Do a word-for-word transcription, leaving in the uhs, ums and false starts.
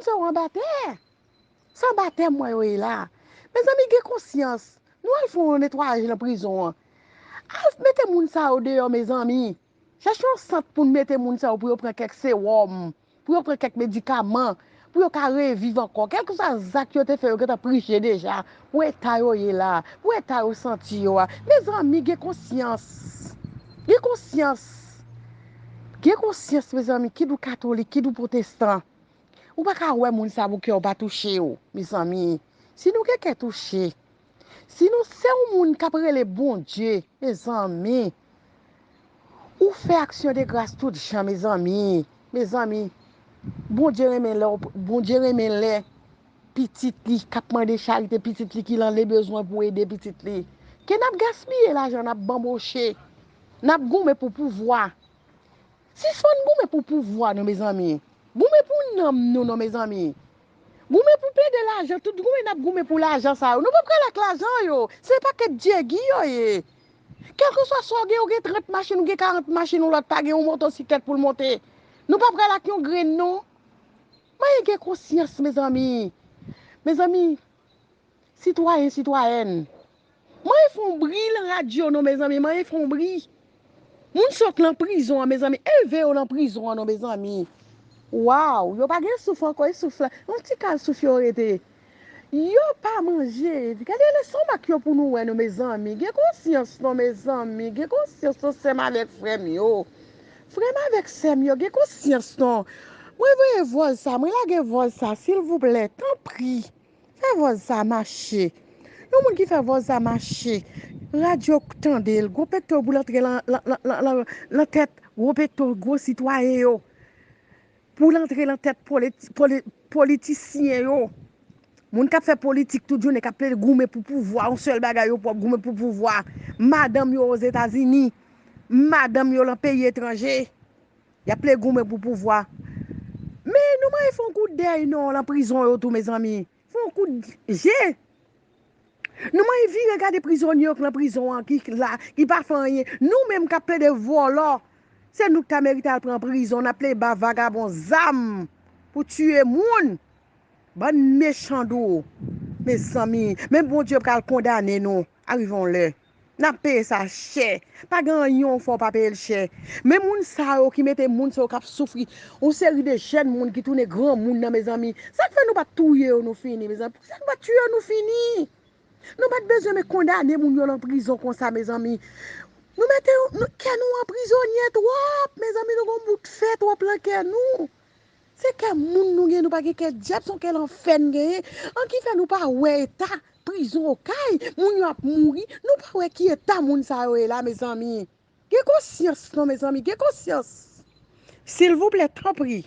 Moun sa yo anba tè. Se anba tè m wè yo ye la. Mezanmi, gen konsyans. Nou al fè yon netwayaj nan prizon an. Al mete moun sa yo deyò, mezanmi. Chèche yon sant pou n mete moun sa yo, pou yo pran kèk sewòm, pou yo pran kèk medikaman, pou yo ka reviv ankò. Kèlkeswa zak yo te fè, yo gentan prije deja. Pou eta yo ye la, pou eta yo santi yo a. Mezanmi, gen konsyans. Gen konsyans. Gen konsyans, mezanmi, kid ou katolik, kid ou pwotestan. Ou pa ka wè moun sa pou kè w pa touche w, mezanmi. Si nou gen kè touche, si nou se yon moun k ap rele Bondye, mezanmi, ou fè aksyon de gras tout jan, mezanmi. Mezanmi, Bondye renmen lè, w- Bondye renmen lè pitit li k ap mande charite, pitit li ki nan le bezwen pou ede pitit li. Ke n ap gaspiye lajan, n ap banboche, n ap goumen pou pouvwa. Sispann goumen pou pouvwa nou, mezanmi. Goumen pou nanm nou non, mezanmi. Goumen pou plede lajan, tout goumen n ap goumen pou lajan sa yo. Nou pa pral ak lajan yo. Se pakèt dyegi yo ye. Kèlkeswa sa w gen, ou gen trant machin, ou gen karant machin, yon lòt pa gen yon motosiklèt pou l monte. Nou pa pral ak yon grenn non. Mwen gen konsyans, mezanmi. Mezanmi, sitwayen, sitwayèn. Mwen fè yon bri nan radyo non, mezanmi, mwen fè yon bri. Moun sa yo k nan prizon an, mezanmi, elve yo nan prizon an non, mezanmi. Waw, yo pa gen souf ankò, e souf la, yon ti kal souf yo rete. Yo pa manje. Gade lestomak yo pou nou wè non, mezanmi. Gen konsyans non, mezanmi. Gen konsyans non, sè m avèk frè m yo. Frè m avèk sè m yo, gen konsyans non. Mwen voye vòz sa, mwen lage vòz sa, silvouplè, tanpri. Fè vòz sa mache. Yon moun ki fè vòz sa mache, radyo tande l, gwo peto pou l antre lan, lan, lan, lan, lan, lan tèt gwo peto, gwo sitwayen yo. Pou l antre lan tèt politi-, poli-, politisyen yo. Moun k ap fè politik tout jounen, k ap plede goumen pou pouvwa, yon sèl bagay yo pwòp, goumen pou pouvwa. Madanm yo Ozetazini, madanm yo lan peyi etranje. Y ap plede goumen pou pouvwa. Men nou manje fè yon kout dèy non, lan prizon yo tou, mezanmi. Fè yon kout je. Nou manje vire gade prizonye yo k lan prizon an, ki la, ki pa fè anyen. Nou menm k ap plede vòlò, se nou k ta merite al pran prizon, n ap plede ba vagabon zam pou tiye moun. Bann mechan dou, mezanmi. Men Bondye pral kondane nou. Arive yon lè. N ap peye sa chè. Pa gen anyen w fè w pa peye l chè. Men moun sa yo ki mete moun sa yo k ap soufri, yon seri de jèn moun ki tounen granmoun nan, mezanmi. Sa k fè nou pa t touye yo nou fini, mezanmi? Poukisa nou pa t tiye yo nou fini? Nou pa t bezwen men kondane moun yo lan prizon konsa, mezanmi. Nou mete yo, nou, kè nou an prizonye twòp, mezanmi, nou gon bout fè twòp lan kè nou. Se kè moun nou gen, nou pa gen kè dyab, se yon kè lanfè n genyen. An ki fè nou pa wè eta prizon Okay, moun yo ap mouri, nou pa wè ki eta moun sa yo ye la, mezanmi. Gen konsyans non, mezanmi, gen konsyans. Silvouplè, tanpri,